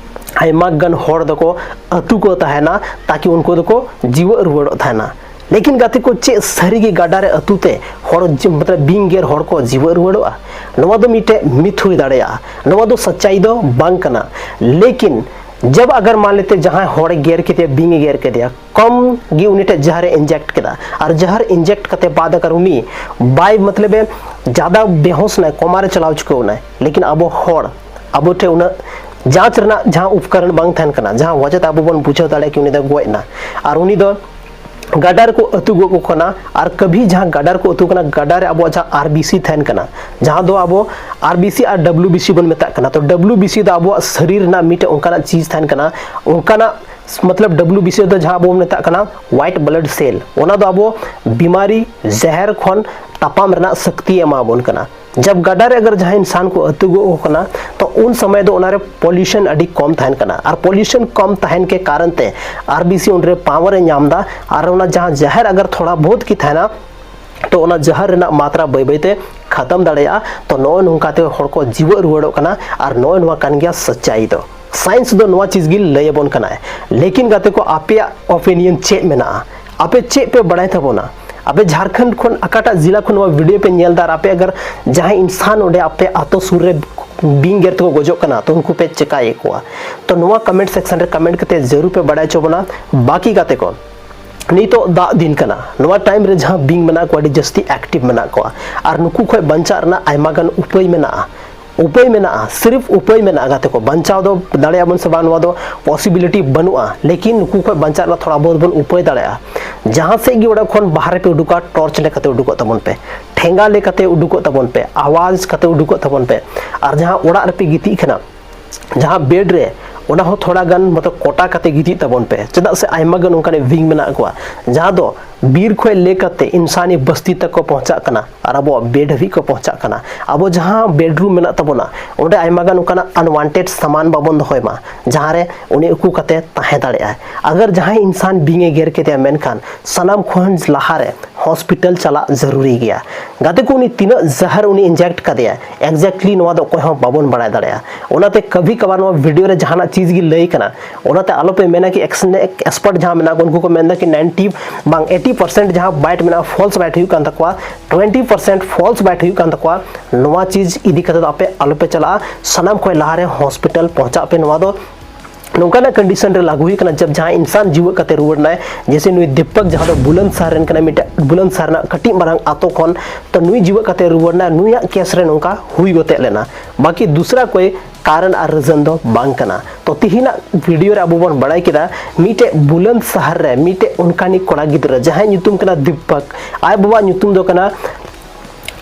ᱟᱭᱢᱟ ᱜᱟᱱ ᱦᱚᱲ ᱫᱚᱠᱚ ᱟᱹᱛᱩ ᱠᱚ ᱛᱟᱦᱮᱱᱟ, ᱛᱟᱠᱤ ᱩᱱᱠᱩ ᱫᱚᱠᱚ ᱡᱤᱣᱮᱫ ᱨᱩᱣᱟᱹᱲᱚᱜ ᱛᱟᱦᱮᱱᱟ᱾ ᱞᱮᱠᱤᱱ ᱜᱟᱛᱮ ᱠᱚ, ᱪᱮᱫ ᱥᱟᱹᱨᱤᱜᱮ ᱜᱟᱰᱟ ᱨᱮ ᱟᱹᱛᱩ ᱛᱮ ᱦᱚᱲ ᱡᱤ-, ᱢᱚᱛᱞᱚᱵ ᱵᱤᱧ ᱜᱮᱨ ᱦᱚᱲ ᱠᱚ ᱡᱤᱣᱮᱫ ᱨᱩᱣᱟᱹᱲᱚᱜᱼᱟ? ᱱᱚᱣᱟ ᱫᱚ ᱢᱤᱫᱴᱮᱡ ᱢᱤᱛᱷ ᱦᱩᱭ ᱫᱟᱲᱮᱭᱟᱜᱼᱟ, ᱱᱚᱣᱟ ᱫᱚ ᱥᱟᱪᱟᱭ ᱫᱚ ᱵᱟᱝ ᱠᱟᱱᱟ᱾ ᱞᱮᱠᱤᱱ ᱡᱟᱵ ᱟᱜᱟᱨ ᱢᱟᱱ ᱞᱮᱛᱮ ᱡᱟᱦᱟᱸᱭ ᱦᱚᱲᱮ ᱜᱮᱨ ᱠᱮᱫᱮᱭᱟ, ᱵᱤᱧ ᱮ ᱜᱮᱨ ᱠᱮᱫᱮᱭᱟ, ᱠᱚᱢ ᱜᱮ ᱩᱱᱤ ᱴᱷᱮᱡ ᱡᱟᱦᱟᱨ ᱮ ᱤᱱᱡᱮᱠᱴ ᱠᱮᱫᱟ, ᱟᱨ ᱡᱟᱦᱟᱨ ᱤᱱᱡᱮᱠᱴ ᱠᱟᱛᱮ ᱵᱟᱫ ᱟᱜᱟᱨ ᱩᱱᱤ ᱵᱟᱭ, ᱢᱚᱛᱞᱚᱵ ᱮ ᱡᱟᱫᱟ ᱵᱮᱦᱳᱥ ᱱᱟᱭ, ᱠᱳᱢᱟ ᱨᱮ ᱪᱟᱞᱟᱣ ᱪᱩᱠᱟᱹᱣ ᱱᱟᱭ, ᱞᱮᱠᱤᱱ ᱟᱵᱚ ᱦᱚᱲ, ᱟᱵᱚ ᱴᱷᱮᱡ ᱩᱱᱟᱹᱜ ᱡᱟᱸᱪ ᱨᱮᱱᱟᱜ ᱡᱟᱦᱟᱸ ᱩᱯᱠᱚᱨᱚᱱ ᱵᱟᱝ ᱛᱟᱦᱮᱱ ᱠᱟᱱᱟ, ᱡᱟᱦᱟᱸ ᱣᱟᱡᱟ ᱛᱮ ᱟᱵᱚ ᱵᱚᱱ ᱵᱩᱡᱷᱟᱹᱣ ᱫᱟᱲᱮᱭᱟᱜᱼᱟ ᱠᱤ ᱩᱱᱤ ᱫᱚ ᱜᱚᱡ ᱮᱱᱟ, ᱟᱨ ᱩᱱᱤ ᱫᱚ ᱜᱟᱰᱟ ᱨᱮᱠᱚ ᱟᱹᱛᱩ ᱜᱚᱜ ᱠᱚ ᱠᱟᱱᱟ᱾ ᱟᱨ ᱠᱟᱵᱷᱤ ᱡᱟᱦᱟᱸ ᱜᱟᱰᱟ ᱨᱮᱠᱚ ᱟᱹᱛᱩ ᱠᱟᱱᱟ, ᱜᱟᱰᱟ ᱨᱮ ᱟᱵᱚᱣᱟᱜ ᱡᱟᱦᱟᱸ ᱟᱨ ᱵᱤ ᱥᱤ ᱛᱟᱦᱮᱱ ᱠᱟᱱᱟ, ᱡᱟᱦᱟᱸ ᱫᱚ ᱟᱵᱚ ᱟᱨ ᱵᱤ ᱥᱤ ᱟᱨ ᱰᱟᱵᱽᱞᱤᱭᱩ ᱵᱤ ᱥᱤ ᱵᱚᱱ ᱢᱮᱛᱟᱜ ᱠᱟᱱᱟ, ᱛᱚ ᱰᱟᱵᱽᱞᱤᱭᱩ ᱵᱤ ᱥᱤ ᱫᱚ ᱟᱵᱚᱣᱟᱜ ᱥᱟᱨᱤᱨ ᱨᱮᱱᱟᱜ ᱢᱤᱫᱴᱮᱱ ᱚᱱᱠᱟᱱᱟᱜ ᱪᱤᱡᱽ ᱛᱟᱦᱮᱱ ᱠᱟᱱᱟ, ᱚᱱᱠᱟᱱᱟᱜ ᱢᱚᱛᱞᱚᱵ ᱰᱟᱵᱽᱞᱤᱭᱩ ᱵᱤ ᱥᱤ ᱫᱚ ᱡᱟᱦᱟᱸ ᱟᱵᱚ ᱵᱚᱱ ᱢᱮᱛᱟᱜ ᱠᱟᱱᱟ ᱣᱟᱭᱤᱴ ᱵᱞᱟᱰ ᱥᱮᱞ, ᱚᱱᱟ ᱫᱚ ᱟᱵᱚ ᱵᱤᱢᱟᱨᱤ ᱡᱟᱦᱮᱨ ᱠᱷᱚᱱ ᱛᱟᱯᱟᱢ ᱨᱮᱱᱟᱜ ᱥᱚᱠᱛᱤᱭ ᱮᱢᱟ ᱵᱚᱱ ᱠᱟᱱᱟ᱾ ᱡᱟᱵ ᱜᱟᱰᱟ ᱨᱮ ᱟᱜᱟᱨ ᱡᱟᱦᱟᱸᱭ ᱤᱱᱥᱟᱱ ᱠᱚ ᱟᱹᱛᱩ ᱜᱚᱜ ᱠᱚ ᱠᱟᱱᱟ, ᱛᱚ ᱩᱱ ᱥᱚᱢᱚᱭ ᱫᱚ ᱚᱱᱟᱨᱮ ᱯᱚᱞᱭᱩᱥᱚᱱ ᱟᱹᱰᱤ ᱠᱚᱢ ᱛᱟᱦᱮᱱ ᱠᱟᱱᱟ, ᱟᱨ ᱯᱚᱞᱭᱩᱥᱚᱱ ᱠᱚᱢ ᱛᱟᱦᱮᱱ ᱠᱮ ᱠᱟᱨᱚᱱ ᱛᱮ ᱟᱨ ᱵᱤ ᱥᱤ ᱩᱱᱨᱮ ᱯᱟᱣᱟᱨ ᱮ ᱧᱟᱢ ᱮᱫᱟ, ᱟᱨ ᱚᱱᱟ ᱡᱟᱦᱟᱸ ᱡᱟᱦᱮᱨ ᱟᱜᱟᱨ ᱛᱷᱚᱲᱟ ᱵᱚᱦᱩᱛ ᱜᱮ ᱛᱟᱦᱮᱱᱟ, ᱛᱚ ᱚᱱᱟ ᱡᱟᱦᱟᱨ ᱨᱮᱱᱟᱜ ᱢᱟᱛᱨᱟ ᱵᱟᱹᱭ ᱵᱟᱹᱭ ᱛᱮ ᱠᱷᱟᱛᱚᱢ ᱫᱟᱲᱮᱭᱟᱜᱼᱟ᱾ ᱛᱚ ᱱᱚᱜᱼᱚᱭ ᱱᱚᱝᱠᱟ ᱛᱮ ᱦᱚᱲ ᱠᱚ ᱡᱤᱣᱮᱫ ᱨᱩᱣᱟᱹᱲᱚᱜ ᱠᱟᱱᱟ, ᱟᱨ ᱱᱚᱜᱼᱚᱭ ᱱᱚᱣᱟ ᱠᱟᱱ ᱜᱮᱭᱟ ᱥᱟᱪᱟᱭ ᱫᱚ᱾ ᱥᱟᱭᱮᱱᱥ ᱫᱚ ᱱᱚᱣᱟ ᱪᱤᱡᱽ ᱜᱮ ᱞᱟᱹᱭ ᱟᱵᱚᱱ ᱠᱟᱱᱟᱭ᱾ ᱞᱮᱠᱤᱱ ᱜᱟᱛᱮ ᱠᱚ, ᱟᱯᱮᱭᱟᱜ ᱚᱯᱤᱱᱤᱭᱚᱱ ᱪᱮᱫ ᱢᱮᱱᱟᱜᱼᱟ? ᱟᱯᱮ ᱪᱮᱫ ᱯᱮ ᱵᱟᱲᱟᱭ ᱛᱟᱵᱚᱱᱟ? ᱟᱯᱮ ᱡᱷᱟᱲᱠᱷᱚᱸᱰ ᱠᱷᱚᱱ ᱚᱠᱟᱴᱟᱜ ᱡᱮᱞᱟ ᱠᱷᱚᱱ ᱱᱚᱣᱟ ᱵᱷᱤᱰᱤᱭᱳ ᱯᱮ ᱧᱮᱞ ᱮᱫᱟ, ᱟᱨ ᱟᱯᱮ ᱟᱜᱟᱨ ᱡᱟᱦᱟᱸᱭ ᱤᱱᱥᱟᱱ ᱚᱸᱰᱮ ᱟᱯᱮ ᱟᱛᱳ ᱥᱩᱨ ᱨᱮ ᱵᱤᱧ ᱜᱮᱨ ᱛᱮᱠᱚ ᱜᱚᱡᱚᱜ ᱠᱟᱱᱟ, ᱛᱚ ᱩᱱᱠᱩ ᱯᱮ ᱪᱮᱠᱟᱭᱮᱫ ᱠᱚᱣᱟ? ᱛᱚ ᱱᱚᱣᱟ ᱠᱚᱢᱮᱱᱴ ᱥᱮᱠᱥᱚᱱ ᱨᱮ ᱠᱚᱢᱮᱱᱴ ᱠᱟᱛᱮ ᱡᱟᱹᱨᱩᱲ ᱯᱮ ᱵᱟᱲᱟᱭ ᱦᱚᱪᱚ ᱵᱚᱱᱟ᱾ ᱵᱟᱠᱤ ᱜᱟᱛᱮ ᱠᱚ, ᱱᱤᱛᱚᱜ ᱫᱟᱜ ᱫᱤᱱ ᱠᱟᱱᱟ, ᱱᱚᱣᱟ ᱴᱟᱭᱤᱢ ᱨᱮ ᱡᱟᱦᱟᱸ ᱵᱤᱧ ᱢᱮᱱᱟᱜ ᱠᱚᱣᱟ ᱟᱹᱰᱤ ᱡᱟᱹᱥᱛᱤ ᱮᱠᱴᱤᱵᱷ ᱢᱮᱱᱟᱜ ᱠᱚᱣᱟ, ᱟᱨ ᱱᱩᱠᱩ ᱠᱷᱚᱱ ᱵᱟᱧᱪᱟᱜ ᱨᱮᱱᱟᱜ ᱟᱭᱢᱟ ᱜᱟᱱ ᱩᱯᱟᱹᱭ ᱢᱮᱱᱟᱜᱼᱟ᱾ ᱩᱯᱟᱹᱭ ᱢᱮᱱᱟᱜᱼᱟ, ᱥᱤᱨᱤᱯ ᱩᱯᱟᱹᱭ ᱢᱮᱱᱟᱜᱼᱟ ᱜᱟᱛᱮ ᱠᱚ᱾ ᱵᱟᱧᱪᱟᱣ ᱫᱚ ᱫᱟᱲᱮᱭᱟᱜ ᱵᱚᱱ ᱥᱮ ᱵᱟᱝ, ᱱᱚᱣᱟ ᱫᱚ ᱯᱚᱥᱤᱵᱤᱞᱤᱴᱤ ᱵᱟᱹᱱᱩᱜᱼᱟ, ᱞᱮᱠᱤᱱ ᱱᱩᱠᱩ ᱠᱷᱚᱱ ᱵᱟᱧᱪᱟᱜ ᱨᱮᱱᱟᱜ ᱛᱷᱚᱲᱟ ᱵᱚᱦᱩᱛ ᱵᱚᱱ ᱩᱯᱟᱹᱭ ᱫᱟᱲᱮᱭᱟᱜᱼᱟ᱾ ᱡᱟᱦᱟᱸ ᱥᱮᱫ ᱜᱮ ᱚᱲᱟᱜ ᱠᱷᱚᱱ ᱵᱟᱦᱨᱮ ᱯᱮ ᱩᱰᱩᱠᱚᱜᱼᱟ, ᱴᱚᱨᱪ ᱞᱮᱠᱟᱛᱮ ᱩᱰᱩᱠᱚᱜ ᱛᱟᱵᱚᱱ ᱯᱮ, ᱴᱷᱮᱸᱜᱟ ᱞᱮᱠᱟᱛᱮ ᱩᱰᱩᱠᱚᱜ ᱛᱟᱵᱚᱱ ᱯᱮ, ᱟᱣᱟᱡᱽ ᱠᱟᱛᱮ ᱩᱰᱩᱠᱚᱜ ᱛᱟᱵᱚᱱ ᱯᱮ, ᱟᱨ ᱡᱟᱦᱟᱸ ᱚᱲᱟᱜ ᱨᱮᱯᱮ ᱜᱤᱛᱤᱡ ᱠᱟᱱᱟ, ᱡᱟᱦᱟᱸ ᱵᱮᱰ ᱨᱮ, ᱚᱱᱟ ᱦᱚᱸ ᱛᱷᱚᱲᱟ ᱜᱟᱱ ᱢᱚᱛᱞᱚᱵ ᱠᱚᱴᱟ ᱠᱟᱛᱮ ᱜᱤᱛᱤᱡ ᱛᱟᱵᱚᱱ ᱯᱮ, ᱪᱮᱫᱟᱜ ᱥᱮ ᱟᱭᱢᱟ ᱜᱟᱱ ᱚᱱᱠᱟᱱ ᱵᱤᱧ ᱢᱮᱱᱟᱜ ᱠᱚᱣᱟ ᱡᱟᱦᱟᱸ ᱫᱚ ᱵᱤᱨ ᱠᱷᱚᱱ ᱞᱮ ᱠᱟᱛᱮ ᱤᱱᱥᱟᱱᱤ ᱵᱟᱥᱛᱤ ᱛᱟᱠᱚ ᱯᱚᱦᱪᱟᱜ ᱠᱟᱱᱟ ᱟᱨ ᱟᱵᱚᱣᱟᱜ ᱵᱮᱰ ᱦᱟᱹᱵᱤᱡ ᱠᱚ ᱯᱚᱦᱪᱟᱜ ᱠᱟᱱᱟ᱾ ᱟᱵᱚ ᱡᱟᱦᱟᱸ ᱵᱮᱰᱨᱩᱢ ᱢᱮᱱᱟᱜ ᱛᱟᱵᱚᱱᱟ, ᱚᱸᱰᱮ ᱟᱭᱢᱟ ᱜᱟᱱ ᱚᱱᱠᱟᱱᱟᱜ ᱟᱱᱣᱟᱱᱴᱮᱰ ᱥᱟᱢᱟᱱ ᱵᱟᱵᱚᱱ ᱫᱚᱦᱚᱭ ᱢᱟ, ᱡᱟᱦᱟᱸ ᱨᱮ ᱩᱱᱤ ᱩᱠᱩ ᱠᱟᱛᱮ ᱛᱟᱦᱮᱸ ᱫᱟᱲᱮᱭᱟᱜᱼᱟᱭ᱾ ᱟᱜᱟᱨ ᱡᱟᱦᱟᱸᱭ ᱤᱱᱥᱟᱱ ᱵᱤᱧ ᱮ ᱜᱮᱨ ᱠᱮᱫᱮᱭᱟ, ᱢᱮᱱᱠᱷᱟᱱ ᱥᱟᱱᱟᱢ ᱠᱷᱚᱱ ᱞᱟᱦᱟᱨᱮ ᱦᱚᱥᱯᱤᱴᱟᱞ ᱪᱟᱞᱟᱜ ᱡᱟᱹᱨᱩᱨᱤ ᱜᱮᱭᱟ᱾ ᱜᱟᱛᱮ ᱠᱚ, ᱩᱱᱤ ᱛᱤᱱᱟᱹᱜ ᱡᱟᱦᱟᱨ ᱩᱱᱤ ᱤᱱᱡᱮᱠᱴ ᱠᱟᱫᱮᱭᱟ, ᱮᱠᱡᱮᱠᱴᱞᱤ ᱱᱚᱣᱟ ᱫᱚ ᱚᱠᱚᱭ ᱦᱚᱸ ᱵᱟᱵᱚᱱ ᱵᱟᱲᱟᱭ ᱫᱟᱲᱮᱭᱟᱜᱼᱟ᱾ ᱚᱱᱟᱛᱮ ᱠᱟᱵᱷᱤ ᱠᱟᱵᱷᱟᱨ ᱱᱚᱣᱟ ᱵᱷᱤᱰᱤᱭᱳ ᱨᱮ ᱡᱟᱦᱟᱱᱟᱜ ᱪᱤᱡᱽ ᱜᱮ ᱞᱟᱹᱭ ᱠᱟᱱᱟ, ᱚᱱᱟᱛᱮ ᱟᱞᱚᱯᱮ ᱢᱮᱱᱟ ᱠᱤ ᱮᱠᱥᱯᱟᱨᱴ ᱡᱟᱦᱟᱸ ᱢᱮᱱᱟᱜ ᱠᱚ, ᱩᱱᱠᱩ ᱠᱚ ᱢᱮᱱᱫᱟ ᱠᱤ ᱱᱟᱭᱤᱱᱴᱤ ᱵᱟᱝ ᱮᱭᱤᱴᱤ ᱯᱟᱨᱥᱮᱱᱴ ᱡᱟᱦᱟᱸ ᱵᱟᱭᱤᱴ ᱢᱮᱱᱟᱜᱼᱟ, ᱯᱷᱚᱞᱥ ᱵᱟᱭᱤᱴ ᱦᱩᱭᱩᱜ ᱠᱟᱱ ᱛᱟᱠᱚᱣᱟ, ᱴᱩᱭᱮᱱᱴᱤ ᱯᱟᱨᱥᱮᱱᱴ ᱯᱷᱚᱞᱥ ᱵᱟᱭᱤᱴ ᱦᱩᱭᱩᱜ ᱠᱟᱱ ᱛᱟᱠᱚᱣᱟ᱾ ᱱᱚᱣᱟ ᱪᱤᱡᱽ ᱤᱫᱤ ᱠᱟᱛᱮ ᱫᱚ ᱟᱯᱮ ᱟᱞᱚᱯᱮ ᱪᱟᱞᱟᱜᱼᱟ, ᱥᱟᱱᱟᱢ ᱠᱷᱚᱱ ᱞᱟᱦᱟᱨᱮ ᱦᱚᱥᱯᱤᱴᱟᱞ ᱯᱚᱦᱪᱟᱜ ᱯᱮ᱾ ᱱᱚᱣᱟ ᱫᱚ ᱱᱚᱝᱠᱟᱱᱟᱜ ᱠᱚᱱᱰᱤᱥᱚᱱ ᱨᱮ ᱞᱟᱹᱜᱩ ᱦᱩᱭᱩᱜ ᱠᱟᱱᱟ, ᱡᱟᱵ ᱡᱟᱦᱟᱸᱭ ᱤᱱᱥᱟᱱ ᱡᱤᱣᱮᱫ ᱠᱟᱛᱮ ᱨᱩᱣᱟᱹᱲ ᱮᱱᱟᱭ, ᱡᱮᱭᱥᱮ ᱱᱩᱭ ᱫᱤᱯᱚᱠ, ᱡᱟᱦᱟᱸ ᱫᱚ ᱵᱩᱞᱟᱱᱫ ᱥᱟᱦᱟᱨ ᱨᱮᱱ ᱠᱟᱱᱟᱭ, ᱢᱤᱫᱴᱮᱱ ᱵᱩᱞᱟᱱᱫ ᱥᱟᱦᱟᱨ ᱨᱮᱱᱟᱜ ᱠᱟᱹᱴᱤᱡ ᱢᱟᱨᱟᱝ ᱟᱛᱳ ᱠᱷᱚᱱ, ᱛᱚ ᱱᱩᱭ ᱡᱤᱣᱮᱫ ᱠᱟᱛᱮ ᱨᱩᱣᱟᱹᱲ ᱮᱱᱟᱭ, ᱱᱩᱭᱟᱜ ᱠᱮᱥ ᱨᱮ ᱱᱚᱝᱠᱟ ᱦᱩᱭ ᱜᱚᱛᱮᱡ ᱞᱮᱱᱟ, ᱵᱟᱠᱤ ᱫᱩᱥᱨᱟ ᱠᱚᱭ ᱠᱟᱨᱚᱱ ᱟᱨ ᱨᱤᱡᱚᱱ ᱫᱚ ᱵᱟᱝ ᱠᱟᱱᱟ᱾ ᱛᱚ ᱛᱤᱦᱤᱧᱟᱜ ᱵᱷᱤᱰᱤᱭᱳ ᱨᱮ ᱟᱵᱚ ᱵᱚᱱ ᱵᱟᱲᱟᱭ ᱠᱮᱫᱟ ᱢᱤᱫᱴᱮᱡ ᱵᱩᱞᱟᱱᱫ ᱥᱟᱦᱟᱨ ᱨᱮ ᱢᱤᱫᱴᱮᱡ ᱚᱱᱠᱟᱱᱤᱡ ᱠᱚᱲᱟ ᱜᱤᱫᱽᱨᱟᱹ, ᱡᱟᱦᱟᱸᱭ ᱧᱩᱛᱩᱢ ᱠᱟᱱᱟ ᱫᱤᱯᱚᱠ, ᱟᱡ ᱵᱟᱵᱟᱣᱟᱜ ᱧᱩᱛᱩᱢ ᱫᱚ ᱠᱟᱱᱟ